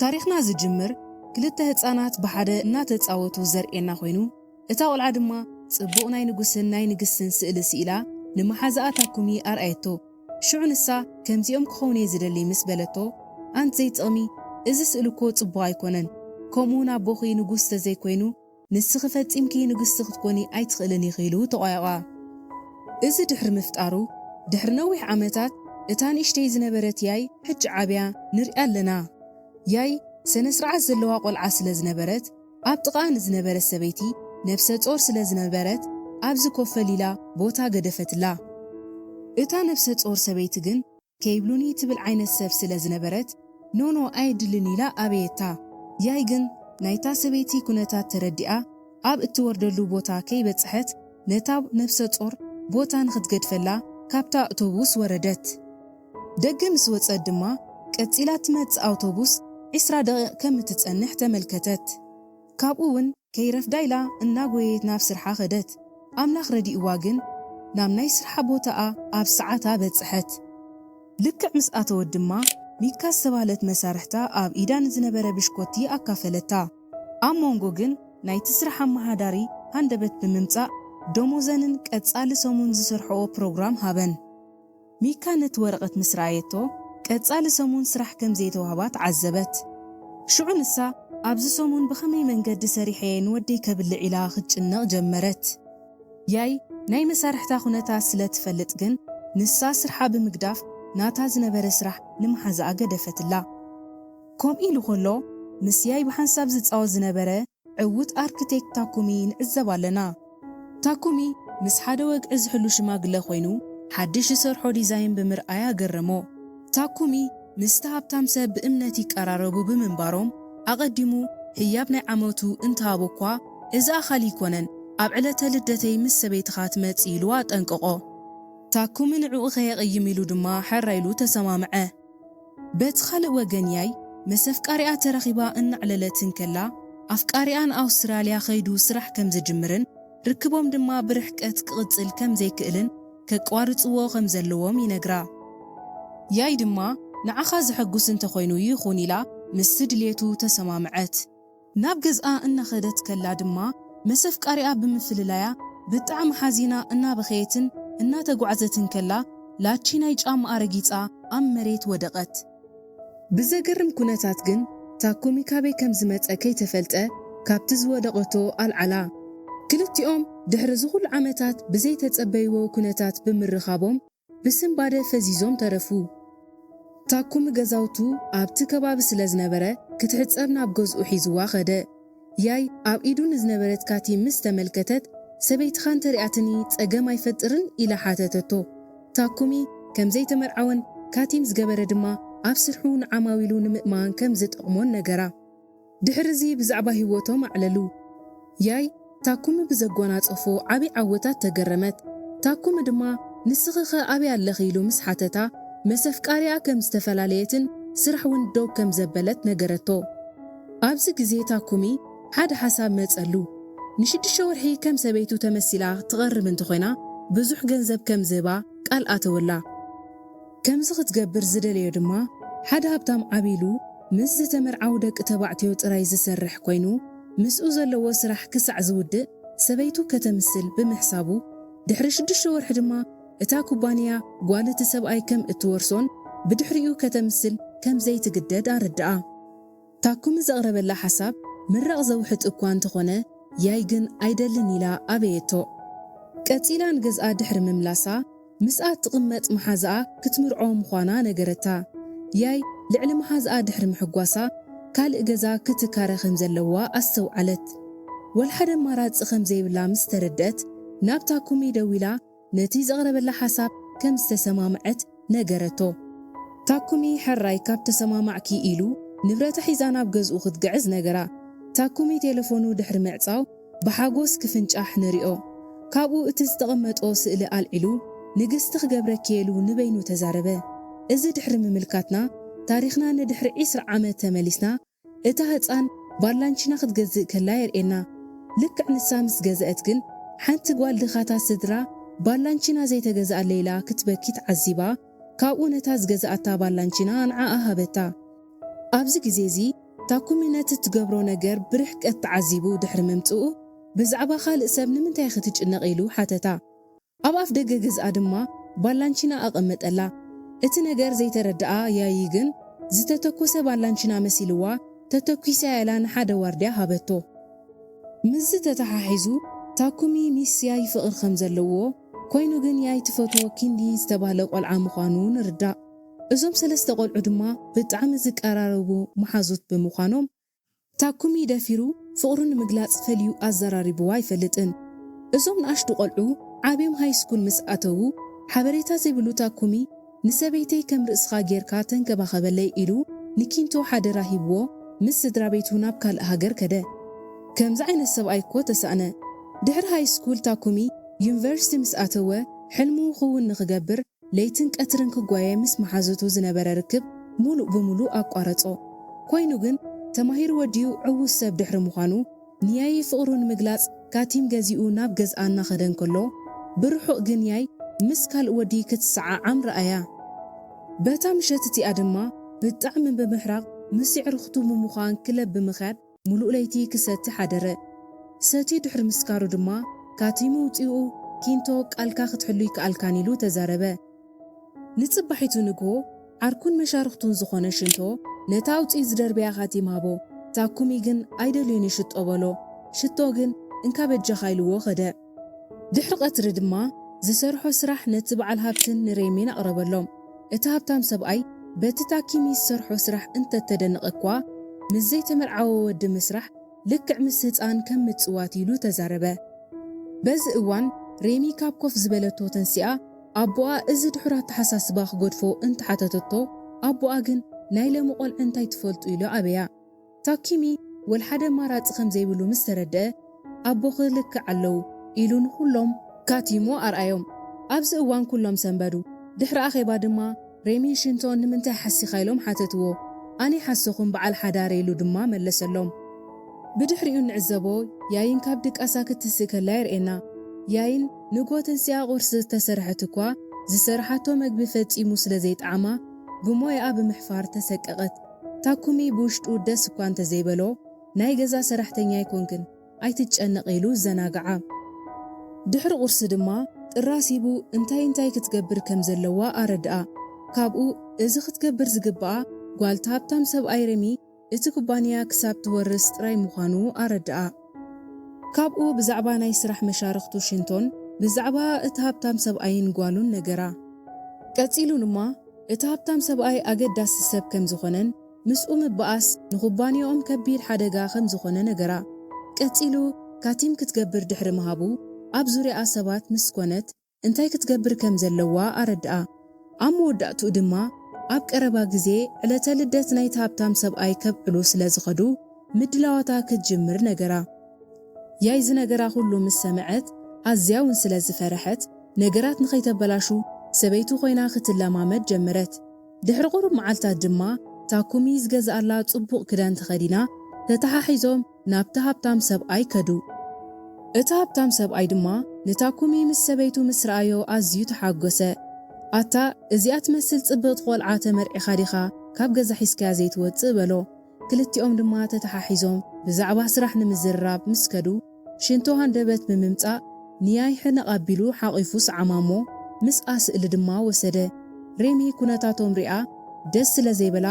ታሪኽና ዝጅምር ክልተ ህጻናት ብሓደ እናተጻወቱ ዘርእየና ኮይኑ፣ እታ ቆልዓ ድማ ጽቡቕ ናይ ንጉስን ናይ ንግስትን ስእሊ ስኢላ ንመሓዛኣ ታኩሚ ኣርኣየቶ። ሽዑ ንሳ ከምዚኦም ክኸውን እየ ዝደሊ ምስ በለቶ፣ ኣንቲ ዘይጥቕሚ፣ እዚ ስእሊ እኮ ጽቡቕ ኣይኮነን። ከምኡ ንኣቦኺ ንጉስ ተዘይኮይኑ ንስኺ ፈጺምኪ ንግስቲ ክትኮኒ ኣይትኽእልን ኢኺ ኢሉ ተቋየቋ። እዚ ድሕሪ ምፍጣሩ ድሕሪ ነዊሕ ዓመታት እታ ንእሽተይ ዝነበረት ያይ ሕጂ ዓብያ ንሪኣ ኣለና። ያይ ሰነ ስርዓት ዘለዋ ቆልዓ ስለ ዝነበረት ኣብ ጥቓኣ ንዝነበረት ሰበይቲ ነብሰ ጾር ስለ ዝነበረት ኣብዚ ኮፈል ኢላ ቦታ ገደፈትላ። እታ ነብሰ ጾር ሰበይቲ ግን ከይብሉኒ ትብል ዓይነት ሰብ ስለ ዝነበረት ኖኖ ኣየድልን ኢላ ኣበየታ። ያይ ግን ናይታ ሰበይቲ ኩነታት ተረዲኣ ኣብ እትወርደሉ ቦታ ከይበጽሐት ነታ ነብሰ ጾር ቦታ ንኽትገድፈላ ካብታ ኣውቶቡስ ወረደት። ደገ ምስ ወጸት ድማ ቀጺላ ትመጽእ ኣውቶቡስ ዕስራ ደቂቕ ከም እትጸንሕ ተመልከተት። ካብኡ እውን ከይረፍዳ ኢላ እናጎየየት ናብ ስርሓ ኸደት። ኣምላኽ ረዲእዋ ግን ናብ ናይ ስርሓ ቦታኣ ኣብ ሰዓታ በጽሐት። ልክዕ ምስ ኣተወት ድማ ሚካ ዝተባህለት መሳርሕታ ኣብ ኢዳ ንዝነበረ ብሽኮቲ ኣካፈለታ። ኣብ መንጎ ግን ናይቲ ስራሕ ኣመሓዳሪ ሃንደበት ብምምጻእ ደሞዘንን ቀጻሊ ሰሙን ዝሰርሕኦ ፕሮግራም ሃበን። ሚካ ነቲ ወረቐት ምስ ረኣየቶ ቀጻሊ ሰሙን ስራሕ ከም ዘይተዋህባ ተዓዘበት። ሽዑ ንሳ ኣብዚ ሰሙን ብኸመይ መንገዲ ሰሪሐ እየ ንወደይ ከብልዕ ኢላ ክትጭነቕ ጀመረት። ያይ ናይ መሳርሕታ ኩነታት ስለ ትፈልጥ ግን ንሳ ስርሓ ብምግዳፍ ናታ ዝነበረ ስራሕ ንመሓዛኣ ገደፈትላ። ከምኡ ኢሉ ከሎ ምስ ያይ ብሓንሳብ ዝጻወት ዝነበረ ዕዉት ኣርክቴክት ታኩሚ ንዕዘብ ኣለና። ታኩሚ ምስ ሓደ ወግዒ ዝሕሉ ሽማግለ ኮይኑ ሓድሽ ዝሰርሖ ዲዛይን ብምርኣይ ኣገረሞ። ታኩሚ ምስቲ ሃብታም ሰብ ብእምነት ይቀራረቡ ብምንባሮም ኣቐዲሙ ህያብ ናይ ዓመቱ እንተሃቦ እኳ እዚ ኣኻሊ ኣይኮነን፣ ኣብ ዕለተ ልደተይ ምስ ሰበይትኻ ትመጽእ ኢሉ ኣጠንቀቖ። ታኩሚ ንዕኡ ከየቕይም ኢሉ ድማ ሕራይ ኢሉ ተሰማምዐ። በቲ ካልእ ወገን ያይ ምስ ኣፍቃሪኣ ተራኺባ እናዕለለት እንከላ ኣፍቃሪኣ ንኣውስትራልያ ከይዱ ስራሕ ከም ዝጅምርን ርክቦም ድማ ብርሕቀት ክቕጽል ከም ዘይክእልን ከቋርጽዎ ከም ዘለዎም ይነግራ። ያይ ድማ ንዓኻ ዘሐጉስ እንተኾይኑ ይኹን ኢላ ምስቲ ድልየቱ ተሰማምዐት። ናብ ገዝኣ እናኸደት ከላ ድማ ምስ ኣፍቃሪኣ ብምፍልላያ ብጣዕሚ ሓዚና እናበኸየትን እናተጓዕዘትን ከላ ላቺ ናይ ጫማኣ ረጊጻ ኣብ መሬት ወደቐት። ብዘገርም ኩነታት ግን ታኩሚ ካበይ ከም ዝመጸ ከይተፈልጠ ካብቲ ዝወደቐቶ ኣልዓላ። ክልቲኦም ድሕሪ እዚ ኩሉ ዓመታት ብዘይተጸበይዎ ኩነታት ብምርኻቦም ብስንባደ ፈዚዞም ተረፉ። ታኩሚ ገዛውቱ ኣብቲ ከባቢ ስለ ዝነበረ ክትሕጸብ ናብ ገዝኡ ሒዝዋ ኸደ። ያይ ኣብ ኢዱ ንዝነበረት ካቲም ምስ ተመልከተት ሰበይትኻ እንተሪኣትኒ ጸገም ኣይፈጥርን ኢላ ሓተተቶ። ታኩሚ ከም ዘይተመርዓወን ካቲም ዝገበረ ድማ ኣብ ስርሑ ንዓማዊሉ ንምእማን ከም ዝጠቕሞን ነገራ። ድሕሪ እዚ ብዛዕባ ህይወቶም ኣዕለሉ። ያይ ታኩሚ ብዘጎናጸፎ ዓቢ ዓወታት ተገረመት። ታኩሚ ድማ ንስኺኸ ኣበይ ኣለኺ ኢሉ ምስ ሓተታ ምስ ኣፍቃሪኣ ከም ዝተፈላለየትን ስራሕ እውን ደው ከም ዘበለት ነገረቶ። ኣብዚ ግዜ ታኩሚ ሓደ ሓሳብ መጸሉ። ንሽዱሽተ ወርሒ ከም ሰበይቱ ተመሲላ ትቐርብ እንተኾይና ብዙሕ ገንዘብ ከም ዝህባ ቃል ኣተወላ። ከምዚ ክትገብር ዝደለዮ ድማ ሓደ ሃብታም ዓቢሉ ምስ ዝተመርዓዉ ደቂ ተባዕትዮ ጥራይ ዝሰርሕ ኮይኑ ምስኡ ዘለዎ ስራሕ ክሳዕ ዝውድእ ሰበይቱ ከተምስል ብምሕሳቡ ድሕሪ ሽዱሽተ ወርሒ ድማ እታ ኩባንያ ጓል እቲ ሰብኣይ ከም እትወርሶን ብድሕሪኡ ከተምስል ከም ዘይትግደድ ኣረድኣ። ታኩሚ ዘቕረበላ ሓሳብ ምራቕ ዘውሕጥ እኳ እንተኾነ ያይ ግን ኣይደልን ኢላ ኣበየቶ። ቀጺላ ንገዝኣ ድሕሪ ምምላሳ ምስኣ እትቕመጥ መሓዛኣ ክትምርዖ ምዃና ነገረታ። ያይ ልዕሊ መሓዛኣ ድሕሪ ምሕጓሳ ካልእ ገዛ ክትካረ ከም ዘለዋ ኣስተውዓለት። ወላ ሓደ ኣማራጺ ከም ዘይብላ ምስ ተረድአት ናብ ታኩሚ ደዊላ ነቲ ዘቕረበላ ሓሳብ ከም ዝተሰማምዐት ነገረቶ። ታኩሚ ሕራይ ካብ ተሰማማዕኪ ኢሉ ንብረታ ሒዛ ናብ ገዝኡ ክትግዕዝ ነገራ። ታኩሚ ቴለፎኑ ድሕሪ ምዕጻው ብሓጎስ ክፍንጫሕ ንሪኦ። ካብኡ እቲ ዝተቐመጦ ስእሊ ኣልዒሉ ንግስቲ ክገብረኪ ኢሉ ንበይኑ ተዛረበ። እዚ ድሕሪ ምምልካትና ታሪኽና ንድሕሪ ዕስራ ዓመት ተመሊስና እታ ህጻን ባላንቺና ክትገዝእ ከላ የርእየና። ልክዕ ንሳ ምስ ገዝአት ግን ሓንቲ ጓል ድኻታት ስድራ ባላንቺና ዘይተገዝኣለይ ኢላ ክትበኪ ተዓዚባ፣ ካብኡ ነታ ዝገዝኣታ ባላንቺና ንዓኣ ሃበታ። ኣብዚ ግዜ እዚ ታኩሚ ነቲ ትገብሮ ነገር ብርሕቀት ተዓዚቡ ድሕሪ ምምጽኡ፣ ብዛዕባ ካልእ ሰብ ንምንታይ ክትጭነቕ ኢሉ ሓተታ። ኣብ ኣፍ ደገ ገዝኣ ድማ ባላንቺና ኣቐመጠላ። እቲ ነገር ዘይተረድኣ ያዪ ግን፣ ዝተተኮሰ ባላንቺና መሲልዋ፣ ተተኲሰያ ኢላ ንሓደ ዋርድያ ሃበቶ። ምስዚ ተተሓሒዙ፣ ታኩሚ ሚስ ያይ ፍቕሪ ከም ዘለዎ፣ ኮይኑ ግን ያይ ትፈትዎ ኪንዲ ዝተባህለ ቆልዓ ምዃኑ ንርዳእ። እዞም ሰለስተ ቆልዑ ድማ ብጣዕሚ ዝቀራረቡ መሓዙት ብምዃኖም፣ ታኩሚ ደፊሩ ፍቕሩ ንምግላጽ ፈልዩ ኣዘራሪብዋ ኣይፈልጥን። እዞም ንኣሽቱ ቆልዑ ዓብዮም ሃይ ስኩል ምስ ኣተዉ፣ ሓበሬታ ዘይብሉ ታኩሚ፣ "ንሰበይተይ ከም ርእስኻ ጌርካ ተንከባኸበለይ" ኢሉ ንኪንቶ ሓደራ ሂብዎ፣ ምስ ስድራ ቤቱ ናብ ካልእ ሃገር ከደ። ከምዚ ዓይነት ሰብኣይ እኮ ተሳእነ። ድሕሪ ሃይ ስኩል ታኩሚ ዩኒቨርሲቲ ምስ ኣተወ፣ ሕልሙ ክውን ንኽገብር ለይትን ቀትርን ክጓየ ምስ መሓዙቱ ዝነበረ ርክብ ሙሉእ ብሙሉእ ኣቋረጾ። ኮይኑ ግን፣ ተማሂሩ ወዲኡ ዕዉት ሰብ ድሕሪ ምዃኑ፣ ንያይ ፍቕሩ ንምግላጽ ካቲም ገዚኡ ናብ ገዝኣ እናኸደ እንከሎ፣ ብርሑቕ ግን ያይ ምስ ካልእ ወዲ ክትሰዓዓም ረኣያ። በታ ምሸት እቲኣ ድማ ብጣዕሚ ብምሕራቕ፣ ምስ የዕርኽቱ ብምዃን ክለብ ብምኽያድ፣ ሙሉእ ለይቲ ክሰቲ ሓደረ። ሰትዩ ድሕሪ ምስካሩ ድማ፣ ካቲም ኣውጺኡ፣ "ኪንቶ፣ ቃልካ ክትሕሉ ኣይከኣልካን" ኢሉ ተዛረበ። ንጽባሒቱ ንግሆ፣ ዓርኩን መሻርኽቱን ዝኾነ ሽንቶ፣ ነታ ኣውጺኡ ዝደርበያ ካቲም ሃቦ። ታኩሚ ግን ኣይደልዮን እዩ ሽቶ በሎ። ሽቶ ግን፣ "እንካ በጃኻ" ኢልዎ ከደ። ድሕሪ ቀትሪ ድማ፣ ዝሰርሖ ስራሕ ነቲ በዓል ሃብትን ንሬሚን ኣቕረበሎም። እቲ ሃብታም ሰብኣይ፣ በቲ ታኩሚ ዝሰርሖ ስራሕ እንተተደነቐ እኳ፣ ምስ ዘይተመርዓወ ወዲ ምስራሕ ልክዕ ምስ ህጻን ከም ምጽዋት ኢሉ ተዛረበ። በዚ እዋን፣ ሬሚ ካብ ኮፍ ዝበለቶ ተንሲኣ፣ ኣቦኣ እዚ ድሑር ኣተሓሳስባ ክገድፎ እንተሓተተቶ፣ ኣቦኣ ግን፣ "ናይ ሎሚ ቆልዑ እንታይ ትፈልጡ?" ኢሉ ኣበያ። ታኩሚ ወልሓደ ኣማራጺ ከም ዘይብሉ ምስ ተረድአ፣ "ኣቦኺ ልክዕ ኣለዉ" ኢሉ ንኹሎም ካቲሞ ኣርኣዮም። ኣብዚ እዋን ኩሎም ሰንበዱ። ድሕሪ ኣኼባ ድማ፣ ሬሚን ሽንቶን ንምንታይ ሓሲኻ ኢሎም ሓተትዎ። "ኣነ ሓሰኹም በዓል ሓዳር" ኢሉ ድማ መለሰሎም። ብድሕሪኡ ንዕዘቦ፣ ያይን ካብ ድቃሳ ክትስእ ከላ የርእየና። ያይን ንግሆ ተንሲኣ ቁርሲ ዝተሰርሐት እኳ፣ ዝሰርሓቶ መግቢ ፈጺሙ ስለ ዘይጠዓማ፣ ብሞያኣ ብምሕፋር ተሰቀቐት። ታኩሚ ብውሽጡ ደስ እኳ እንተዘይበሎ፣ "ናይ ገዛ ሰራሕተኛ ኣይኮንክን፣ ኣይትጨነቕ" ኢሉ ዘናግዓ። ድሕሪ ቁርሲ ድማ ጥራስ ሂቡ እንታይ እንታይ ክትገብር ከም ዘለዋ ኣረድኣ። ካብኡ፣ እዚ ክትገብር ዝግብኣ፣ ጓልቲ ሃብታም ሰብኣይ ሬሚ እቲ ኩባንያ ክሳብ ትወርስ ጥራይ ምዃኑ ኣረድኣ። ካብኡ ብዛዕባ ናይ ስራሕ መሻርኽቱ ሽንቶን ብዛዕባ እቲ ሃብታም ሰብኣይን ጓሉን ነገራ። ቀጺሉ ድማ እቲ ሃብታም ሰብኣይ ኣገዳሲ ሰብ ከም ዝኾነን ምስኡ ምበኣስ ንኩባንያኦም ከቢድ ሓደጋ ከም ዝኾነ ነገራ። ቀጺሉ ካቲም ክትገብር ድሕሪ ምሃቡ ኣብ ዙርያኣ ሰባት ምስ ኮነት እንታይ ክትገብር ከም ዘለዋ ኣረድኣ። ኣብ መወዳእትኡ ድማ ኣብ ቀረባ ግዜ ዕለተ ልደት ናይቲ ሃብታም ሰብኣይ ከብዕሉ ስለ ዝኸዱ ምድላዋታ ክትጅምር ነገራ። ያይ እዚ ነገራ ኩሉ ምስ ሰምዐት ኣዝያ እውን ስለ ዝፈረሐት ነገራት ንኸይተበላሹ ሰበይቱ ኮይና ክትለማመድ ጀመረት። ድሕሪ ቁሩብ መዓልታት ድማ ታኩሚ ዝገዝኣላ ጽቡቕ ክዳን ተኸዲና ተተሓሒዞም ናብቲ ሃብታም ሰብኣይ ከዱ። እቲ ሃብታም ሰብኣይ ድማ ንታኩሚ ምስ ሰበይቱ ምስ ረኣዮ ኣዝዩ ተሓጎሰ። "ኣታ እዚኣ ትመስል ጽብቕቲ ቆልዓ ተመርዒኻ ዲኻ ካብ ገዛ ሒዝካያ ዘይትወጽእ?" በሎ። ክልቲኦም ድማ ተተሓሒዞም ብዛዕባ ስራሕ ንምዝርራብ ምስ ከዱ፣ ሽንቶ ሃንደበት ብምምጻእ ንያይ ሕንቕ ኣቢሉ ሓቒፉ ሰዓማ እሞ ምስኣ ስእሊ ድማ ወሰደ። ሬሚ ኩነታቶም ሪኣ ደስ ስለ ዘይበላ፣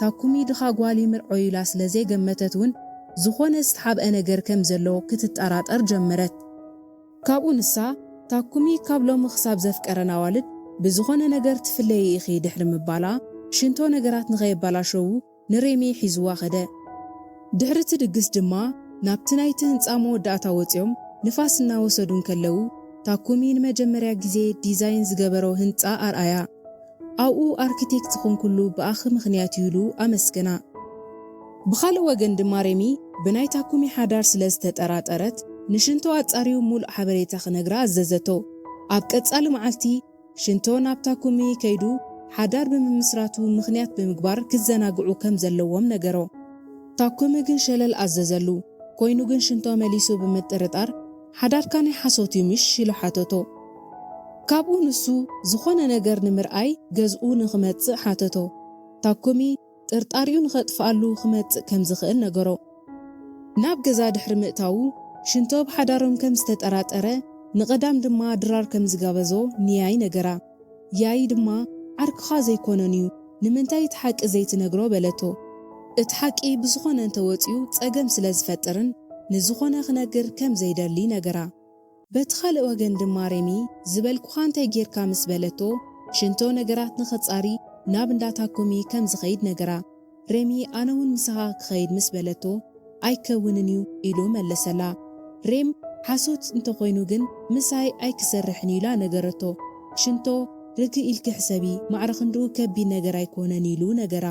ታኩሚ ድኻ ጓል ይምርዖ ኢላ ስለ ዘይገመተት እውን ዝኾነ ዝተሓብአ ነገር ከም ዘሎ ክትጠራጠር ጀመረት። ካብኡ ንሳ፣ ታኩሚ ካብ ሎሚ ክሳብ ዘፍቀረን ኣዋልድ ብዝኾነ ነገር ትፍለዪ ኢኺ ድሕሪ ምባላ፣ ሽንቶ ነገራት ንኸየባላሸዉ ንሬሚ ሒዝዋ ኸደ። ድሕሪ እቲ ድግስ ድማ ናብቲ ናይቲ ህንጻ መወዳእታ ወጺኦም ንፋስ እናወሰዱ እንከለዉ፣ ታኩሚ ንመጀመርያ ግዜ ዲዛይን ዝገበሮ ህንጻ ኣርኣያ። ኣብኡ ኣርኪቴክት ዝኾንኩሉ ብኣኺ ምኽንያት እዩ ኢሉ ኣመስገና። ብኻልእ ወገን ድማ ሬሚ ብናይ ታኩሚ ሓዳር ስለ ዝተጠራጠረት ንሽንቶ ኣጻርዩ ሙሉእ ሓበሬታ ክነግራ ኣዘዘቶ። ኣብ ቀጻሊ መዓልቲ ሽንቶ ናብ ታኩሚ ከይዱ ሓዳር ብምምስራቱ ምኽንያት ብምግባር ክዘናግዑ ከም ዘለዎም ነገሮ። ታኩሚ ግን ሸለል ኣዘዘሉ። ኮይኑ ግን ሽንቶ መሊሱ ብምጥርጣር ሓዳርካ ናይ ሓሶት እዩ ምሽ ኢሉ ሓተቶ። ካብኡ ንሱ ዝኾነ ነገር ንምርኣይ ገዝኡ ንኽመጽእ ሓተቶ። ታኩሚ ጥርጣሪኡ ንኸጥፍኣሉ ክመጽእ ከም ዝኽእል ነገሮ። ናብ ገዛ ድሕሪ ምእታዉ፣ ሽንቶ ብሓዳሮም ከም ዝተጠራጠረ፣ ንቐዳም ድማ ድራር ከም ዝጋበዞ ንያይ ነገራ። ያይ ድማ፣ "ዓርክኻ ዘይኮነን እዩ፣ ንምንታይ እቲ ሓቂ ዘይትነግሮ?" በለቶ። "እቲ ሓቂ ብዝኾነ እንተወጺኡ ጸገም ስለ ዝፈጥርን ንዝኾነ ክነግር ከም ዘይደሊ" ነገራ። በቲ ካልእ ወገን ድማ ሬሚ፣ "ዝበልኩኻ እንታይ ጌርካ?" ምስ በለቶ፣ ሽንቶ ነገራት ንኸጻሪ ናብ እንዳ ታኩሚ ከም ዝኸይድ ነገራ። ሬሚ፣ "ኣነ እውን ምሳኻ ክኸይድ" ምስ በለቶ፣ "ኣይከውንን እዩ" ኢሉ መለሰላ። ሬም፣ "ሓሶት እንተኾይኑ ግን ምሳይ ኣይክሰርሕን" ኢላ ነገረቶ። ሽንቶ፣ "ርግእ ኢልኪ ሕሰቢ፣ ማዕረ ክንድኡ ከቢድ ነገር ኣይኮነን" ኢሉ ነገራ።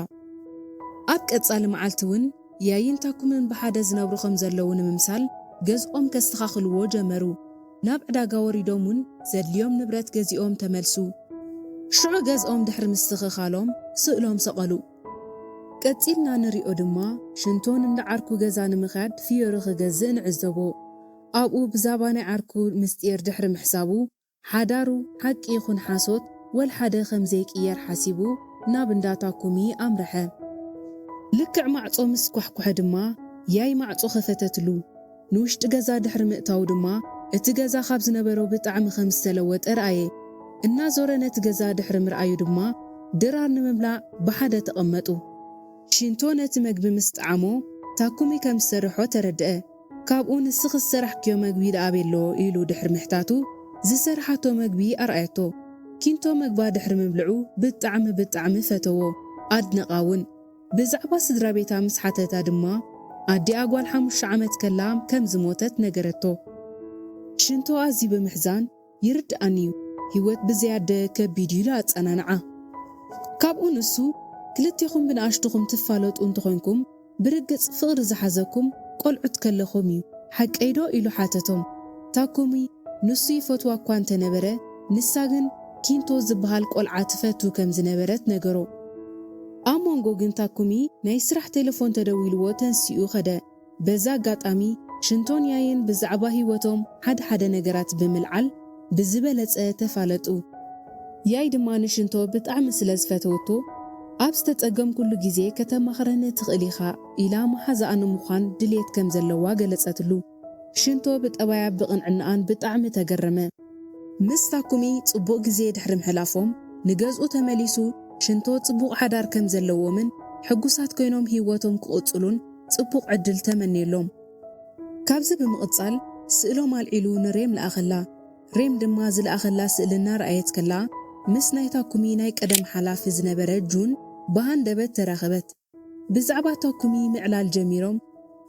ኣብ ቀጻሊ መዓልቲ እውን ያይን ታኩምን ብሓደ ዝነብሩ ከም ዘለዉ ንምምሳል ገዝኦም ከስተኻኽልዎ ጀመሩ። ናብ ዕዳጋ ወሪዶም እውን ዘድልዮም ንብረት ገዚኦም ተመልሱ። ሽዑ ገዝኦም ድሕሪ ምስትኽኻሎም ስእሎም ሰቐሉ። ቀጺልና ንሪኦ ድማ ሽንቶን እንዳ ዓርኩ ገዛ ንምኽያድ ፍዮሪ ክገዝእ ንዕዘቦ። ኣብኡ ብዛባ ናይ ዓርኩ ምስጢር ድሕሪ ምሕሳቡ ሓዳሩ ሓቂ ይኹን ሓሶት ወልሓደ ከም ዘይቅየር ሓሲቡ ናብ እንዳ ታኩሚ ኣምርሐ። ልክዕ ማዕጾ ምስ ኳሕኩሐ ድማ ያይ ማዕጾ ከፈተትሉ። ንውሽጢ ገዛ ድሕሪ ምእታዉ ድማ እቲ ገዛ ካብ ዝነበሮ ብጣዕሚ ከም ዝተለወጠ ረኣየ። እናዞረ ነቲ ገዛ ድሕሪ ምርኣዩ ድማ ድራር ንምብላዕ ብሓደ ተቐመጡ። ሽንቶ ነቲ መግቢ ምስ ጠዓሞ ታኩሚ ከም ዝሰርሖ ተረድአ። ካብኡ "ንስኺ ዝሰራሕክዮ መግቢ ደኣ ኣበይ ኣሎ?" ኢሉ ድሕሪ ምሕታቱ ዝሰርሓቶ መግቢ ኣርኣየቶ። ኪንቶ መግባ ድሕሪ ምብልዑ ብጣዕሚ ብጣዕሚ ፈተዎ፣ ኣድነቓ እውን። ብዛዕባ ስድራ ቤታ ምስ ሓተታ ድማ ኣዲኣ ጓል ሓሙሽተ ዓመት ከላ ከም ዝሞተት ነገረቶ። ሽንቶ ኣዝዩ ብምሕዛን "ይርድኣኒ እዩ፣ ህይወት ብዘይ ኣደ ከቢድ እዩ" ኢሉ ኣጸናንዓ። ካብኡ ንሱ "ክልቴኹም ብንኣሽቱኹም ትፋለጡ እንተኾይንኩም ብርግጽ ፍቕሪ ዝሓዘኩም ቆልዑት ከለኹም እዩ፣ ሓቀይ ዶ?" ኢሉ ሓተቶም። ታኩሚ ንሱ ይፈትዋ እኳ እንተነበረ፣ ንሳ ግን ኪንቶ ዝበሃል ቆልዓ ትፈቱ ከም ዝነበረት ነገሮ። ኣብ መንጎ ግን ታኩሚ ናይ ስራሕ ቴሌፎን ተደዊልዎ ተንሲኡ ኸደ። በዚ ኣጋጣሚ ሽንቶን ያይን ብዛዕባ ህይወቶም ሓደ ሓደ ነገራት ብምልዓል ብዝበለጸ ተፋለጡ። ያይ ድማ ንሽንቶ ብጣዕሚ ስለ ዝፈተወቶ፣ "ኣብ ዝተጸገምኩሉ ግዜ ከተማኽረኒ ትኽእል ኢኻ" ኢላ መሓዛኣ ንምዃን ድልየት ከም ዘለዋ ገለጸትሉ። ሽንቶ ብጠባያ ብቕንዕናኣን ብጣዕሚ ተገረመ። ምስ ታኩሚ ጽቡቕ ግዜ ድሕሪ ምሕላፎም፣ ንገዝኡ ተመሊሱ ሽንቶ ጽቡቕ ሓዳር ከም ዘለዎምን ሕጉሳት ኮይኖም ህይወቶም ክቕጽሉን ጽቡቕ ዕድል ተመንየሎም። ካብዚ ብምቕጻል ስእሎም ኣልዒሉ ንሬም ለኣኸላ። ሬም ድማ ዝለኣኸላ ስእሊ እናረኣየት ከላ፣ ምስ ናይ ታኩሚ ናይ ቀደም ሓላፊ ዝነበረ ጁን ብሃንደበት ተራኸበት። ብዛዕባ ታኩሚ ምዕላል ጀሚሮም፣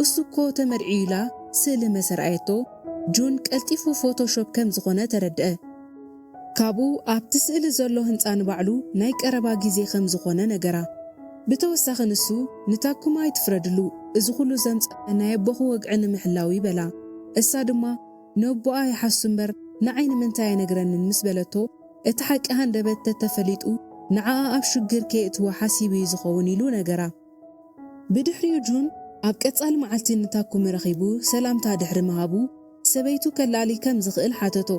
"እሱ እኮ ተመርዕዩ" ኢላ ስእሊ መሰ ረኣየቶ፣ ጁን ቀልጢፉ ፎቶሾፕ ከም ዝኾነ ተረድአ። ካብኡ ኣብቲ ስእሊ ዘሎ ህንጻ ንባዕሉ ናይ ቀረባ ግዜ ከም ዝኾነ ነገራ። ብተወሳኺ ንሱ ንታኩማ "ኣይትፍረድሉ፣ እዚ ኩሉ ዘምጽኣ ናይ ኣቦኹ ወግዒ ንምሕላው እዩ" በላ። እሳ ድማ "ነቦኣ ይሓሱ እምበር ንዓይ ንምንታይ ኣይነግረንን?" ምስ በለቶ፣ "እቲ ሓቂ ሃንደበት ተተፈሊጡ ንዓኣ ኣብ ሽግር ከየእትዋ ሓሲቡ እዩ ዝኸውን" ኢሉ ነገራ። ብድሕሪኡ ጁን ኣብ ቀጻሊ መዓልቲ ንታኩሚ ረኺቡ ሰላምታ ድሕሪ ምሃቡ፣ ሰበይቱ ከላሊ ከም ዝኽእል ሓተቶ።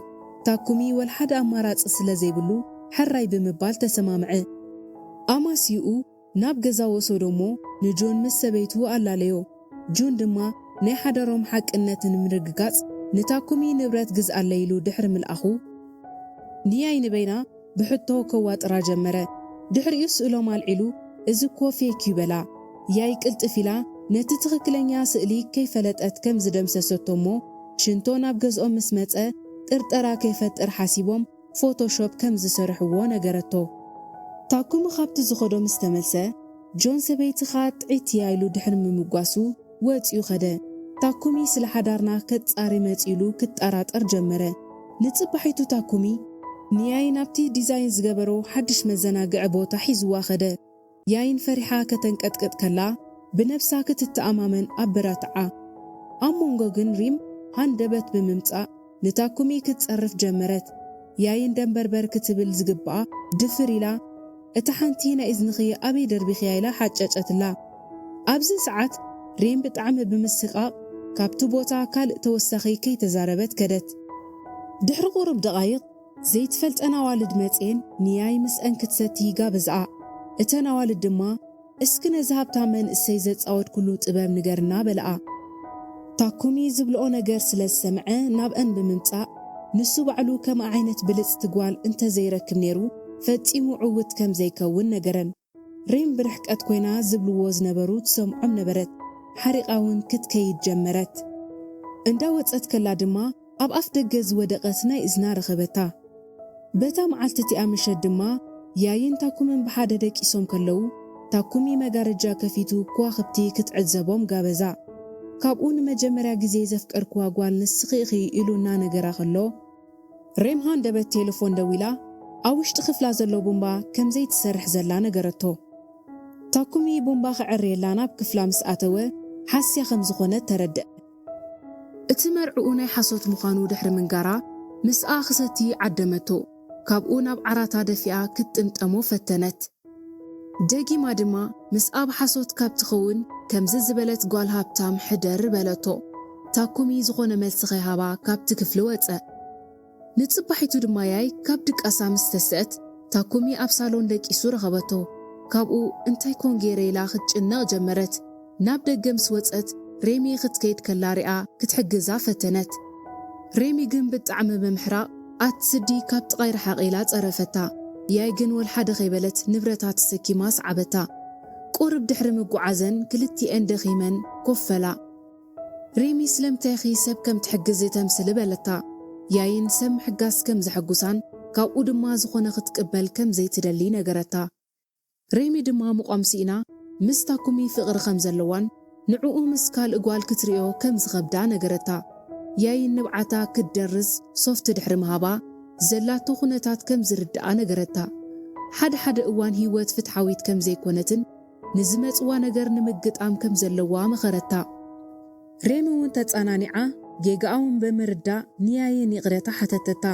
ታኩሚ ወልሓደ ኣማራጺ ስለ ዘይብሉ፣ ሕራይ ብምባል ተሰማምዐ። ኣማሲኡ ናብ ገዛ ወሰዶ እሞ ንጆን ምስ ሰበይቱ ኣላለዮ። ጆን ድማ ናይ ሓዳሮም ሓቅነት ንምርግጋጽ ንታኩሚ ንብረት ግዝኣለይ ኢሉ ድሕሪ ምልኣኹ፣ ንያይ ንበይና ብሕቶ ከዋጥራ ጀመረ። ድሕሪኡ ስእሎም ኣልዒሉ፣ "እዚ እኮ ፌክ እዩ" በላ። ያይ ቅልጥፍ ኢላ ነቲ ትኽክለኛ ስእሊ ከይፈለጠት ከም ዝደምሰሰቶ እሞ ሽንቶ ናብ ገዝኦም ምስ መጸ ጥርጠራ ከይፈጥር ሓሲቦም ፎቶሾፕ ከም ዝሰርሕዎ ነገረቶ። ታኩሚ ካብቲ ዝኸዶ ምስ ተመልሰ፣ ጆን ሰበይትኻ ጥዕይቲ እያ ኢሉ ድሕሪ ምምጓሱ ወጺኡ ኸደ። ታኩሚ ስለ ሓዳርና ከጻሪ መጺኡ ኢሉ ክጠራጠር ጀመረ። ንጽባሒቱ ታኩሚ ንያይ ናብቲ ዲዛይን ዝገበሮ ሓድሽ መዘናግዒ ቦታ ሒዝዋ ኸደ። ያይን ፈሪሓ ከተንቀጥቅጥ ከላ፣ ብነብሳ ክትተኣማመን ኣበራትዓ። ኣብ መንጎ ግን ሪም ሃንደበት ብምምጻእ ንታኩሚ ክትጸርፍ ጀመረት። ያይን ደንበርበር ክትብል ዝግብኣ ድፍር ኢላ፣ "እታ ሓንቲ ናይ እዝንኺ ኣበይ ደርቢኽያ?" ኢላ ሓጨጨትላ። ኣብዚ ሰዓት ሪም ብጣዕሚ ብምስቃቕ ካብቲ ቦታ ካልእ ተወሳኺ ከይተዛረበት ከደት። ድሕሪ ቁሩብ ደቓይቕ ዘይትፈልጠን ኣዋልድ መጽየን ንያይ ምስአን ክትሰቲ ይጋብዝኣ። እተን ኣዋልድ ድማ እስኪ ነዚ ሃብታም መንእሰይ ዘጻወትኩሉ ጥበብ ንገርና በለኣ። ታኩሚ ዝብልኦ ነገር ስለ ዝሰምዐ ናብአን ብምምጻእ፣ ንሱ ባዕሉ ከምኣ ዓይነት ብልጽቲ ጓል እንተዘይረክብ ነይሩ፣ ፈጺሙ ዕውት ከም ዘይከውን ነገረን። ሬም ብርሕቀት ኮይና ዝብልዎ ዝነበሩ ትሰምዖም ነበረት። ሓሪቓ እውን ክትከይድ ጀመረት። እንዳ ወጸት ከላ ድማ ኣብ ኣፍ ደገ ዝወደቐት ናይ እዝና ረኸበታ። በታ መዓልቲ እቲኣ ምሸት ድማ ያይን ታኩምን ብሓደ ደቂሶም ከለዉ፣ ታኩሚ መጋረጃ ከፊቱ ከዋኽብቲ ክትዕዘቦም ጋበዛ። ካብኡ ንመጀመርያ ግዜ ዘፍቀርክዋ ጓል ንስኺ ኢኺ ኢሉ እናነገራ ከሎ፣ ሬም ሃንደበት ቴሌፎን ደዊላ ኣብ ውሽጢ ክፍላ ዘሎ ቡምባ ከም ዘይትሰርሕ ዘላ ነገረቶ። ታኩሚ ቡምባ ክዕርየላ ናብ ክፍላ ምስ ኣተወ ሓስያ ከም ዝኾነት ተረድአ። እቲ መርዕኡ ናይ ሓሶት ምዃኑ ድሕሪ ምንጋራ ምስኣ ክሰቲ ዓደመቶ። ካብኡ ናብ ዓራታ ደፊኣ ክትጥምጠሞ ፈተነት። ደጊማ ድማ ምስኣ ብሓሶት ካብ ትኸውን ከምዚ ዝበለት ጓል ሃብታም ሕደር በለቶ። ታኩሚ ዝኾነ መልሲ ከይሃባ ካብቲ ክፍሊ ወጸ። ንጽባሒቱ ድማ ያይ ካብ ድቃሳ ምስ ተስአት፣ ታኩሚ ኣብ ሳሎን ደቂሱ ረኸበቶ። ካብኡ እንታይ ኮን ገይረ ኢላ ክትጭነቕ ጀመረት። ናብ ደገ ምስ ወጸት ሬሚ ክትከይድ ከላ ሪኣ ክትሕግዛ ፈተነት። ሬሚ ግን ብጣዕሚ ብምሕራቕ ኣቲ ስዲ ካብ ጥቓይ ርሓቕ ኢላ ጸረፈታ። ያይ ግን ወልሓደ ከይበለት ንብረታ ተሰኪማ ሰዓበታ። ቁርብ ድሕሪ ምጉዓዘን ክልቲኤን ደኺመን ኮፍ በላ። ሬሚ ስለምንታይ ኢኺ ሰብ ከም ትሕግዚ ተምስሊ በለታ። ያይን ሰብ ምሕጋዝ ከም ዘሐጉሳን ካብኡ ድማ ዝኾነ ክትቅበል ከም ዘይትደሊ ነገረታ። ሬሚ ድማ ምቋም ስኢና ምስ ታኩሚ ፍቕሪ ከም ዘለዋን ንዕኡ ምስ ካልእ ጓል ክትርእዮ ከም ዝኸብዳ ነገረታ። ያይን ንብዓታ ክትደርዝ ሶፍት ድሕሪ ምሃባ ዘላቶ ኩነታት ከም ዝርድኣ ነገረታ። ሓደ ሓደ እዋን ህይወት ፍትሓዊት ከም ዘይኮነትን ንዝመጽዋ ነገር ንምግጣም ከም ዘለዋ መኸረታ። ሬሚ እውን ተጸናኒዓ ጌጋኣ እውን ብምርዳእ ንያይን ይቕሬታ ሓተተታ።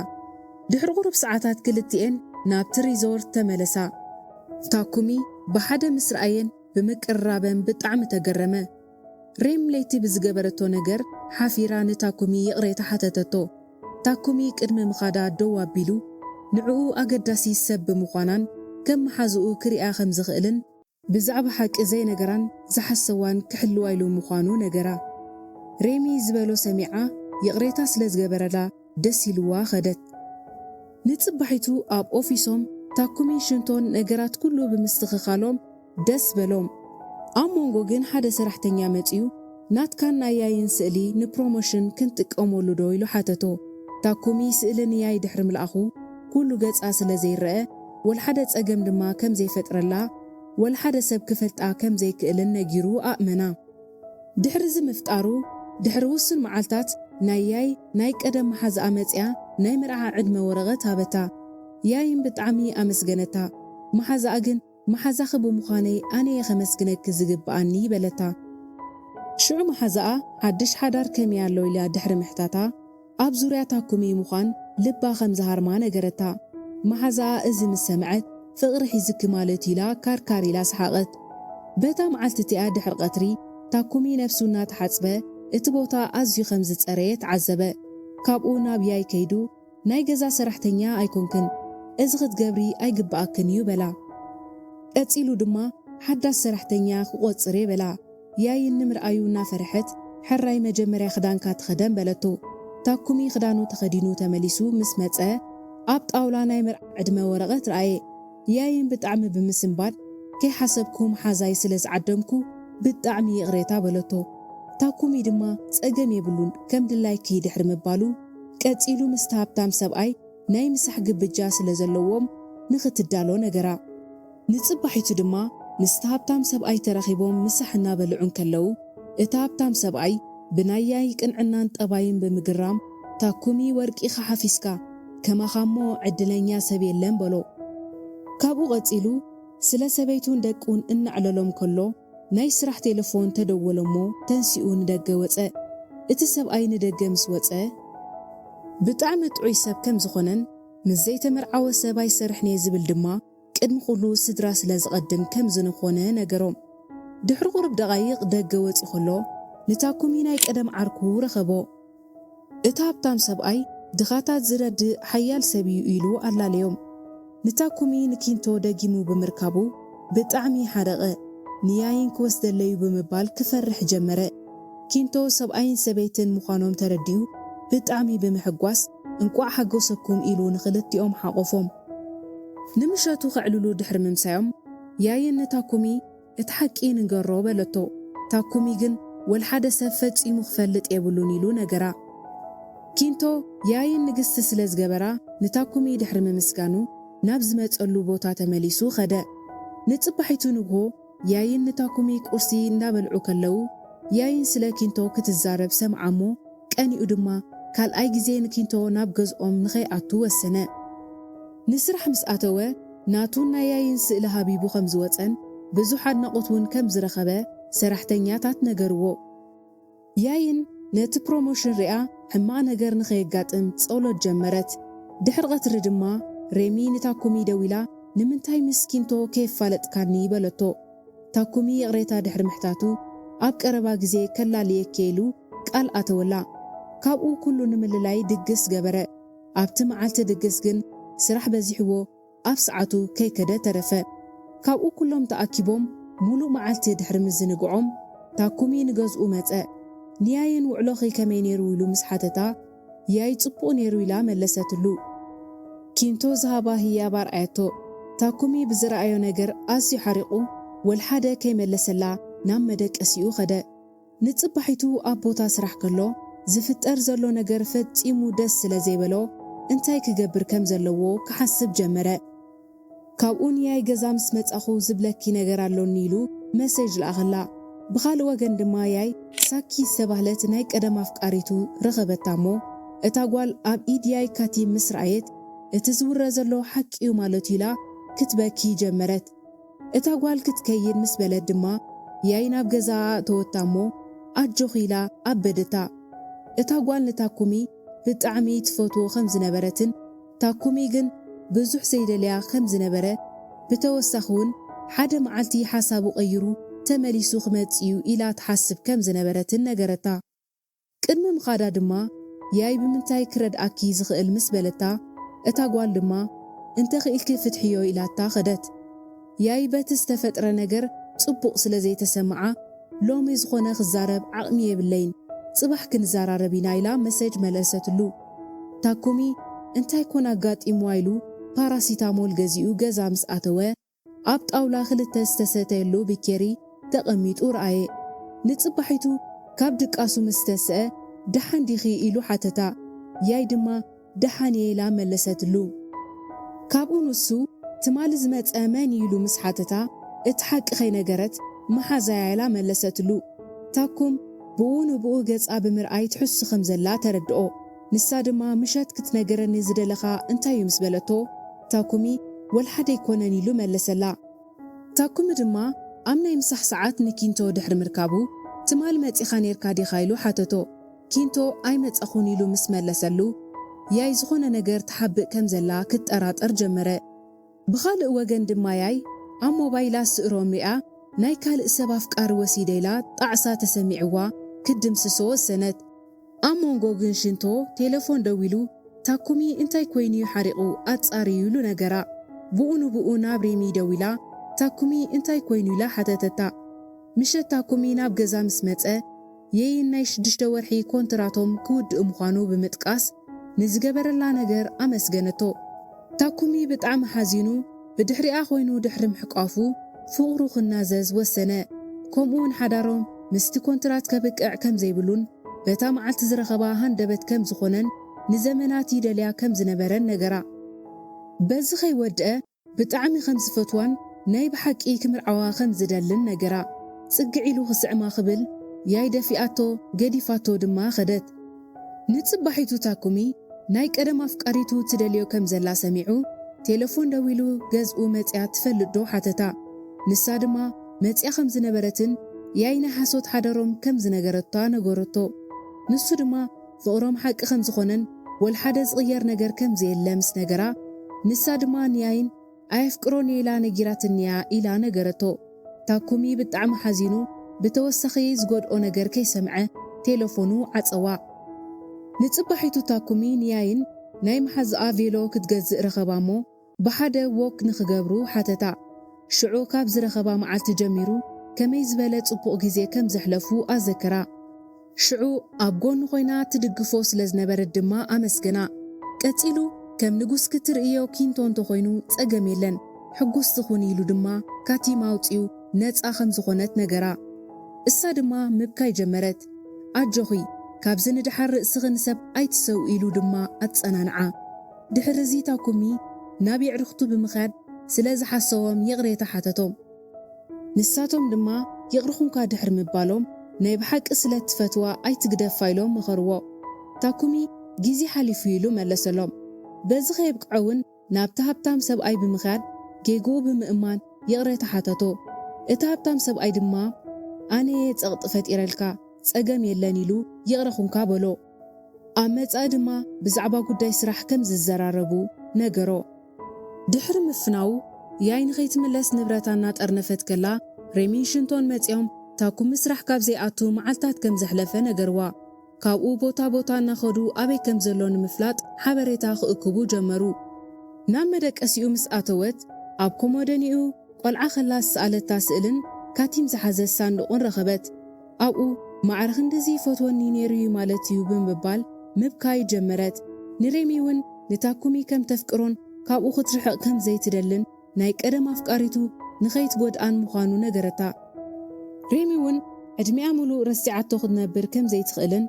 ድሕሪ ቁሩብ ሰዓታት ክልቲኤን ናብቲ ሪዞርት ተመለሳ። ታኩሚ ብሓደ ምስ ረኣየን ብምቅርራበን ብጣዕሚ ተገረመ። ሬም ለይቲ ብዝገበረቶ ነገር ሓፊራ ንታኩሚ ይቕሬታ ሓተተቶ። ታኩሚ ቅድሚ ምኻዳ ደው ኣቢሉ ንዕኡ ኣገዳሲት ሰብ ብምዃናን ከም መሓዝኡ ክሪኣ ከም ዝኽእልን ብዛዕባ ሓቂ ዘይነገራን ዝሓሰዋን ክሕልዋ ኢሉ ምዃኑ ነገራ። ሬሚ ዝበሎ ሰሚዓ ይቕሬታ ስለ ዝገበረላ ደስ ኢልዋ ኸደት። ንጽባሒቱ ኣብ ኦፊሶም ታኩሚን ሽንቶን ነገራት ኩሉ ብምስትኽኻሎም ደስ በሎም። ኣብ መንጎ ግን ሓደ ሰራሕተኛ መጺኡ ናትካን ናይ ያይን ስእሊ ንፕሮሞሽን ክንጥቀመሉ ዶ ኢሉ ሓተቶ። ታኩሚ ስእሊ ንያይ ድሕሪ ምልኣኹ ኩሉ ገጻ ስለ ዘይረአ ወልሓደ ጸገም ድማ ከም ዘይፈጥረላ ወልሓደ ሰብ ክፈልጣ ከም ዘይክእልን ነጊሩ ኣእመና። ድሕሪ እዚ ምፍጣሩ ድሕሪ ውሱን መዓልታት ናይ ያይ ናይ ቀደም መሓዛኣ መጺኣ ናይ መርዓ ዕድመ ወረቐት ሃበታ። ያይን ብጣዕሚ ኣመስገነታ። መሓዛኣ ግን መሓዛኺ ብምዃነይ ኣነ እየ ከመስግነኪ ዝግብኣኒ በለታ። ሽዑ መሓዛኣ ሓድሽ ሓዳር ከመይ ኣሎ ኢላ ድሕሪ ምሕታታ ኣብ ዙርያ ታኩሚ ምዃን ልባ ከም ዝሃርማ ነገረታ። መሓዛኣ እዚ ምስ ሰምዐት ፍቕሪ ሒዝኪ ማለት ኢላ ካርካር ኢላ ሰሓቐት። በታ መዓልቲ እቲኣ ድሕሪ ቀትሪ ታኩሚ ነብሱ እናተሓጽበ እቲ ቦታ ኣዝዩ ከም ዝጸረየ ተዓዘበ። ካብኡ ናብ ያይ ከይዱ ናይ ገዛ ሰራሕተኛ ኣይኮንክን፣ እዚ ክትገብሪ ኣይግብኣክን እዩ በላ። ቀጺሉ ድማ ሓዳስ ሰራሕተኛ ክቆጽር እየ በላ። ያይን ንምርኣዩ እናፈርሐት ሕራይ መጀመርያ ክዳንካ ተኸደን በለቶ። ታኩሚ ክዳኑ ተኸዲኑ ተመሊሱ ምስ መጸ ኣብ ጣውላ ናይ መርዓ ዕድመ ወረቐት ረኣየ። ያይን ብጣዕሚ ብምስንባድ ከይሓሰብኩ መሓዛይ ስለ ዝዓደምኩ ብጣዕሚ ይቕሬታ በለቶ። ታኩሚ ድማ ጸገም የብሉን ከም ድላይኪ ድሕሪ ምባሉ ቀጺሉ ምስቲ ሃብታም ሰብኣይ ናይ ምሳሕ ግብጃ ስለ ዘለዎም ንኽትዳሎ ነገራ። ንጽባሒቱ ድማ ምስቲ ሃብታም ሰብኣይ ተራኺቦም ምሳሕ እናበልዑ እንከለዉ፣ እቲ ሃብታም ሰብኣይ ብናይ ያይ ቅንዕናን ጠባይን ብምግራም፣ "ታኩሚ ወርቂኻ ሓፊስካ፣ ከማኻሞ ዕድለኛ ሰብ የለን" በሎ። ካብኡ ቀጺሉ ስለ ሰበይቱን ደቁን እናዕለሎም ከሎ፣ ናይ ስራሕ ቴሌፎን ተደወለሞ ተንሲኡ ንደገ ወጸ። እቲ ሰብኣይ ንደገ ምስ ወጸ፣ ብጣዕሚ ጥዑይ ሰብ ከም ዝኾነን ምስ ዘይተመርዓወ ሰብ ኣይሰርሕን እየ ዝብል ድማ ቅድሚ ኩሉ ስድራ ስለ ዝቐድም ከም ዝኾነ ነገሮም። ድሕሪ ቁሩብ ደቓይቕ ደገ ወጺኡ ከሎ ንታኩሚ ናይ ቀደም ዓርኩ ረኸቦ። እቲ ሃብታም ሰብኣይ ድኻታት ዝረድእ ሓያል ሰብ እዩ ኢሉ ኣላለዮም። ንታኩሚ ንኪንቶ ደጊሙ ብምርካቡ ብጣዕሚ ሓደቐ። ንያይን ክወስደለዩ ብምባል ክፈርሕ ጀመረ። ኪንቶ ሰብኣይን ሰበይትን ምዃኖም ተረዲኡ ብጣዕሚ ብምሕጓስ፣ "እንቋዕ ሓጎሰኩም" ኢሉ ንኽልቲኦም ሓቖፎም። ንምሸቱ ከዕልሉ ድሕሪ ምምሳዮም፣ ያይን ንታኩሚ "እቲ ሓቂ ንገሮ" በለቶ። ታኩሚ ግን "ወልሓደ ሰብ ፈጺሙ ክፈልጥ የብሉን" ኢሉ ነገራ። ኪንቶ ያይን ንግስቲ ስለ ዝገበራ ንታኩሚ ድሕሪ ምምስጋኑ ናብ ዝመጸሉ ቦታ ተመሊሱ ኸደ። ንጽባሒቱ ንግሆ ያይን ንታኩሚ ቁርሲ እንዳበልዑ ከለዉ፣ ያይን ስለ ኪንቶ ክትዛረብ ሰምዓ እሞ ቀኒኡ ድማ ካልኣይ ግዜ ንኪንቶ ናብ ገዝኦም ንኸይኣቱ ወሰነ። ንስራሕ ምስ ኣተወ፣ ናቱን ናይ ያይን ስእሊ ሃቢቡ ከም ዝወጸን ብዙሕ ኣድናቖት እውን ከም ዝረኸበ ሰራሕተኛታት ነገርዎ። ያይን ነቲ ፕሮሞሽን ሪኣ ሕማቕ ነገር ንኸየጋጥም ጸሎት ጀመረት። ድሕሪ ቐትሪ ድማ ሬሚ ንታኩሚ ደዊላ፣ "ንምንታይ ምስ ኪንቶ ከየፋለጥካኒ?" በለቶ። ታኩሚ ይቕሬታ ድሕሪ ምሕታቱ፣ "ኣብ ቀረባ ግዜ ከላልየኪ" ኢሉ ቃል ኣተወላ። ካብኡ ኩሉ ንምልላይ ድግስ ገበረ። ኣብቲ መዓልቲ ድግስ ግን ስራሕ በዚሕዎ ኣብ ሰዓቱ ከይከደ ተረፈ። ካብኡ ኩሎም ተኣኪቦም ሙሉእ መዓልቲ ድሕሪ ምዝንግዖም፣ ታኩሚ ንገዝኡ መጸ። ንያይን "ውዕሎኺ ከመይ ነይሩ?" ኢሉ ምስ ሓተታ፣ "ያይ ጽቡቕ ነይሩ" ኢላ መለሰትሉ። ኪንቶ ዝሃባ ህያብ ኣርኣየቶ። ታኩሚ ብዝረኣዮ ነገር ኣዝዩ ሓሪቑ፣ ወልሓደ ከይመለሰላ ናብ መደቀሲኡ ኸደ። ንጽባሒቱ ኣብ ቦታ ስራሕ ከሎ ዝፍጠር ዘሎ ነገር ፈጺሙ ደስ ስለ ዘይበሎ፣ እንታይ ክገብር ከም ዘለዎ ክሓስብ ጀመረ። ካብኡ ንያይ "ገዛ ምስ መጻኹ ዝብለኪ ነገር ኣሎኒ" ኢሉ መሴጅ ለኣኸላ። ብኻልእ ወገን ድማ ያይ ሳኪ ዝተባህለት ናይ ቀደም ኣፍቃሪቱ ረኸበታ እሞ፣ እታ ጓል ኣብ ኢድ ያይ ካቲም ምስ ረኣየት፣ "እቲ ዝውረ ዘሎ ሓቂ እዩ ማለት እዩ" ኢላ ክትበኪ ጀመረት። እታ ጓል ክትከይድ ምስ በለት ድማ፣ ያይ ናብ ገዛኣ ኣእተወታ እሞ፣ "ኣጆኺ" ኢላ ኣበደታ። እታ ጓል ንታኩሚ ብጣዕሚ ትፈትዎ ከም ዝነበረትን፣ ታኩሚ ግን ብዙሕ ዘይደልያ ከም ዝነበረ፣ ብተወሳኺ እውን ሓደ መዓልቲ ሓሳቡ ቀይሩ ተመሊሱ ክመጽእ እዩ ኢላ ትሓስብ ከም ዝነበረትን ነገረታ። ቅድሚ ምኻዳ ድማ፣ "ያይ ብምንታይ ክረድኣኪ ዝኽእል?" ምስ በለታ፣ እታ ጓል ድማ፣ "እንተ ኽኢልኪ ፍትሕዮ" ኢላታ ኸደት። ያይ በቲ ዝተፈጥረ ነገር ጽቡቕ ስለ ዘይተሰምዓ፣ "ሎሚ ዝኾነ ክዛረብ ዓቕሚ የብለይን፣ ጽባሕ ክንዘራረብ ኢና" ኢላ መሴጅ መለሰትሉ። ታኩሚ እንታይ ኮን ኣጋጢምዋ ኢሉ ፓራሲታሞል ገዚኡ ገዛ ምስ ኣተወ፣ ኣብ ጣውላ ክልተ ዝተሰተየሉ ቢኬሪ ተቐሚጡ ረኣየ። ንጽባሒቱ ካብ ድቃሱ ምስ ተስአ፣ "ደሓን ዲኺ?" ኢሉ ሓተታ። ያይ ድማ "ደሓን እየ" ኢላ መለሰትሉ። ካብኡ ንሱ፣ "ትማሊ ዝመጸ መን እዩ?" ኢሉ ምስ ሓተታ፣ እቲ ሓቂ ከይነገረት፣ "መሓዛያ" ኢላ መለሰትሉ። ታኩም ብኡ ንብኡ ገጻ ብምርኣይ ትሕሱ ከም ዘላ ተረድኦ። ንሳ ድማ፣ "ምሸት ክትነገረኒ ዝደለኻ እንታይ እዩ?" ምስ በለቶ፣ ታኩሚ፣ "ወልሓደ ኣይኮነን" ኢሉ መለሰላ። ታኩሚ ድማ ኣብ ናይ ምሳሕ ሰዓት ንኪንቶ ድሕሪ ምርካቡ፣ "ትማል መጺኻ ኔርካ ዲኻ?" ኢሉ ሓተቶ። ኪንቶ "ኣይመጻኹን" ኢሉ ምስ መለሰሉ፣ ያይ ዝኾነ ነገር ትሓብእ ከም ዘላ ክጠራጠር ጀመረ። ብኻልእ ወገን ድማ ያይ ኣብ ሞባይላ ስእሮም ሪኣ፣ "ናይ ካልእ ሰብ ኣፍቃሪ ወሲደ" ኢላ ጣዕሳ ተሰሚዕዋ ክትድምስሶ ወሰነት። ኣብ መንጎ ግን ሽንቶ ቴሌፎን ደዊሉ፣ "ታኩሚ እንታይ ኮይኑ እዩ ሓሪቑ? ኣጻርዩ" ኢሉ ነገራ። ብኡ ንብኡ ናብ ሬሚ ደዊላ፣ "ታኩሚ እንታይ ኮይኑ?" ኢላ ሓተተታ። ምሸት ታኩሚ ናብ ገዛ ምስ መጸ፣ የይን ናይ ሽዱሽተ ወርሒ ኮንትራቶም ክውድእ ምዃኑ ብምጥቃስ፣ ንዝገበረላ ነገር ኣመስገነቶ። ታኩሚ ብጣዕሚ ሓዚኑ፣ ብድሕሪኣ ኮይኑ ድሕሪ ምሕቋፉ ፍቕሩ ክናዘዝ ወሰነ። ከምኡውን ሓዳሮም ምስቲ ኮንትራት ከብቅዕ ከም ዘይብሉን በታ መዓልቲ ዝረኸባ ሃንደበት ከም ዝኾነን ንዘመናት ይደልያ ከም ዝነበረን ነገራ። በዚ ከይወድአ ብጣዕሚ ከም ዝፈትዋን ናይ ብሓቂ ክምርዓዋ ከም ዝደልን ነገራ። ጽግዕ ኢሉ ክስዕማ ክብል ያይ ደፊኣቶ፣ ገዲፋቶ ድማ ከደት። ንጽባሒቱ ታኩሚ ናይ ቀደም ኣፍቃሪቱ ትደልዮ ከም ዘላ ሰሚዑ፣ ቴሌፎን ደዊሉ ገዝኡ መጽያ ትፈልጥ ዶ ሓተታ። ንሳ ድማ መጽያ ከም ዝነበረትን ያይ ናይ ሓሶት ሓደሮም ከም ዝነገረታ ነገረቶ። ንሱ ድማ ፍቕሮም ሓቂ ከም ዝኾነን ወልሓደ ዝቕየር ነገር ከም ዘየለ ምስ ነገራ፣ ንሳ ድማ ንያይን ኣየፍቅሮን እየ ኢላ ነጊራትኒ እያ ኢላ ነገረቶ። ታኩሚ ብጣዕሚ ሓዚኑ፣ ብተወሳኺ ዝጎድኦ ነገር ከይሰምዐ ቴሌፎኑ ዓጸዋ። ንጽባሒቱ ታኩሚ ንያይን ናይ መሓዛኣ ቬሎ ክትገዝእ ረኸባ እሞ፣ ብሓደ ዎክ ንኽገብሩ ሓተታ። ሽዑ ካብ ዝረኸባ መዓልቲ ጀሚሩ ከመይ ዝበለ ጽቡቕ ግዜ ከም ዘሕለፉ ኣዘከራ። ሽዑ ኣብ ጎኑ ኮይና ትድግፎ ስለ ዝነበረት ድማ ኣመስገና። ቀጺሉ፣ ከም ንጉስ ክትርእዮ ኪንቶ እንተኾይኑ ጸገም የለን፣ ሕጉስ ትኹን ኢሉ ድማ ካቲም ኣውጺኡ ነጻ ከም ዝኾነት ነገራ። እሳ ድማ ምብካይ ጀመረት። ኣጆኺ፣ ካብዚ ንደሓር ርእስኺ ንሰብ ኣይትሰው ኢሉ ድማ ኣጸናንዓ። ድሕሪ እዚ ታኩሚ ናብ የዕርኽቱ ብምኽያድ ስለ ዝሓሰዎም ይቕሬታ ሓተቶም። ንሳቶም ድማ ይቕርኹምካ ድሕሪ ምባሎም ናይ ብሓቂ ስለ ትፈትዋ ኣይትግደፋ ኢሎም መኸርዎ። ታኩሚ ግዜ ሓሊፉ ኢሉ መለሰሎም። በዚ ከየብቅዐ እውን ናብቲ ሃብታም ሰብኣይ ብምኽያድ ጌግኡ ብምእማን ይቕሬታ ሓተቶ። እቲ ሃብታም ሰብኣይ ድማ ኣነ እየ ጸቕጢ ፈጢረልካ፣ ጸገም የለን ኢሉ ይቕረኹምካ በሎ። ኣብ መጻኢ ድማ ብዛዕባ ጉዳይ ስራሕ ከም ዝዘራረቡ ነገሮ። ድሕሪ ምፍናው ያይ ንኸይትምለስ ንብረታ እናጠርነፈት ከላ ሬሚን ሽንቶን መጺኦም ታኩሚ ስራሕ ካብ ዘይኣቱ መዓልታት ከም ዘሕለፈ ነገርዋ። ካብኡ ቦታ ቦታ እናኸዱ ኣበይ ከም ዘሎ ንምፍላጥ ሓበሬታ ክእክቡ ጀመሩ። ናብ መደቀሲኡ ምስ ኣተወት ኣብ ኮሞደኒኡ ቆልዓ ከላ ዝሰኣለታ ስእልን ካቲም ዝሓዘት ሳንዱቕን ረኸበት። ኣብኡ ማዕረ ክንድዚ ይፈትወኒ ነይሩ እዩ ማለት እዩ ብምባል ምብካይ ጀመረት። ንሬሚ እውን ንታኩሚ ከም ተፍቅሮን ካብኡ ክትርሕቕ ከም ዘይትደልን ናይ ቀደም ኣፍቃሪቱ ንኸይትጎድኣን ምዃኑ ነገረታ። ሬሚ እውን ዕድሚኣ ምሉእ ረሲዓቶ ክትነብር ከም ዘይትኽእልን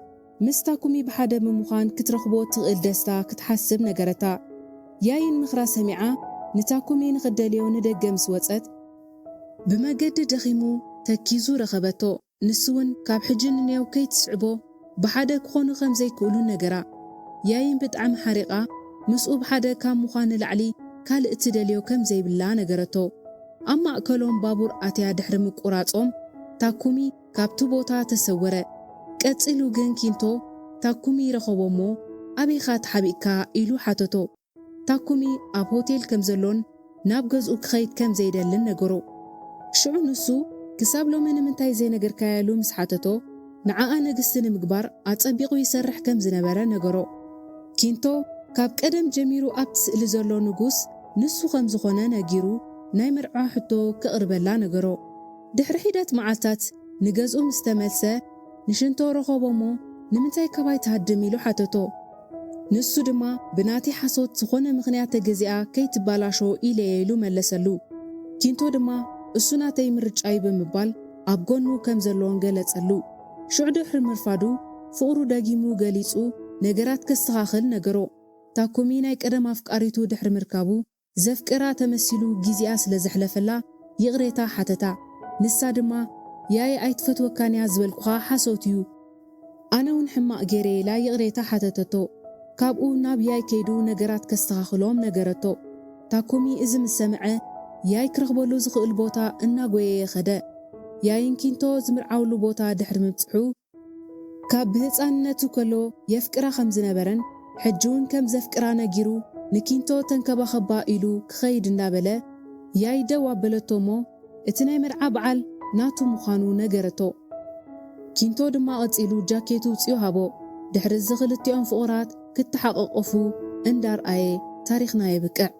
ምስ ታኩሚ ብሓደ ብምዃን ክትረኽቦ ትኽእል ደስታ ክትሓስብ ነገረታ። ያይን ምኽራ ሰሚዓ ንታኩሚ ንኽደልዮ ንደገ ምስ ወጸት ብመገዲ ደኺሙ ተኪዙ ረኸበቶ። ንሱ እውን ካብ ሕጂ ንኔው ከይትስዕቦ ብሓደ ክኾኑ ከም ዘይክእሉ ነገራ። ያይን ብጣዕሚ ሓሪቓ ምስኡ ብሓደ ካብ ምዃን ንላዕሊ ካልእ ትደልዮ ከም ዘይብላ ነገረቶ። ኣብ ማእከሎም ባቡር ኣትያ ድሕሪ ምቁራጾም ታኩሚ ካብቲ ቦታ ተሰወረ። ቀጺሉ ግን ኪንቶ ታኩሚ ረኸቦ እሞ ኣበይኻ ተሓቢእካ ኢሉ ሓተቶ። ታኩሚ ኣብ ሆቴል ከም ዘሎን ናብ ገዝኡ ክኸይድ ከም ዘይደልን ነገሮ። ሽዑ ንሱ ክሳብ ሎሚ ንምንታይ ዘይነገርካያ ኢሉ ምስ ሓተቶ ንዓኣ ንግስቲ ንምግባር ኣጸቢቑ ይሰርሕ ከም ዝነበረ ነገሮ። ኪንቶ ካብ ቀደም ጀሚሩ ኣብቲ ስእሊ ዘሎ ንጉስ ንሱ ከም ዝኾነ ነጊሩ ናይ መርዓ ሕቶ ከቕርበላ ነገሮ። ድሕሪ ሒደት መዓልታት ንገዝኡ ምስ ተመልሰ ንሽንቶ ረኸቦ እሞ ንምንታይ ካባይ ትሃድም ኢሉ ሓተቶ። ንሱ ድማ ብናተይ ሓሶት ዝኾነ ምኽንያት ተገዚኣ ከይትባላሾ ኢለየ ኢሉ መለሰሉ። ኪንቶ ድማ እሱ ናተይ ምርጫ እዩ ብምባል ኣብ ጎኑ ከም ዘለዎን ገለጸሉ። ሽዑ ድሕሪ ምርፋዱ ፍቕሩ ደጊሙ ገሊጹ ነገራት ከስተኻኽል ነገሮ። ታኩሚ ናይ ቀደም ኣፍቃሪቱ ድሕሪ ምርካቡ ዘፍቅራ ተመሲሉ ግዜኣ ስለ ዘሕለፈላ ይቕሬታ ሓተታ። ንሳ ድማ ያይ ኣይትፈትወካን እያ ዝበልኩኻ ሓሶት እዩ፣ ኣነ እውን ሕማቕ ገይረ ኢላ ይቕሬታ ሓተተቶ። ካብኡ ናብ ያይ ከይዱ ነገራት ከስተኻኽሎም ነገረቶ። ታኩሚ እዚ ምስ ሰምዐ ያይ ክረኽበሉ ዝኽእል ቦታ እናጎየየ ኸደ። ያይን ኪንቶ ዝምርዓውሉ ቦታ ድሕሪ ምብጽሑ ካብ ብህፃንነቱ ከሎ የፍቅራ ከም ዝነበረን ሕጂ እውን ከም ዘፍቅራ ነጊሩ ንኪንቶ ተንከባኸባ ኢሉ ክኸይድ እንዳበለ ያይ ደው ኣበለቶ እሞ እቲ ናይ መርዓ በዓል ናቱ ምዃኑ ነገረቶ። ኪንቶ ድማ ቀፂሉ ጃኬቱ ውፅኡ ሃቦ። ድሕሪ እዚ ክልቲኦም ፍቑራት ክተሓቐቐፉ እንዳርኣየ ታሪኽና የብቅዕ።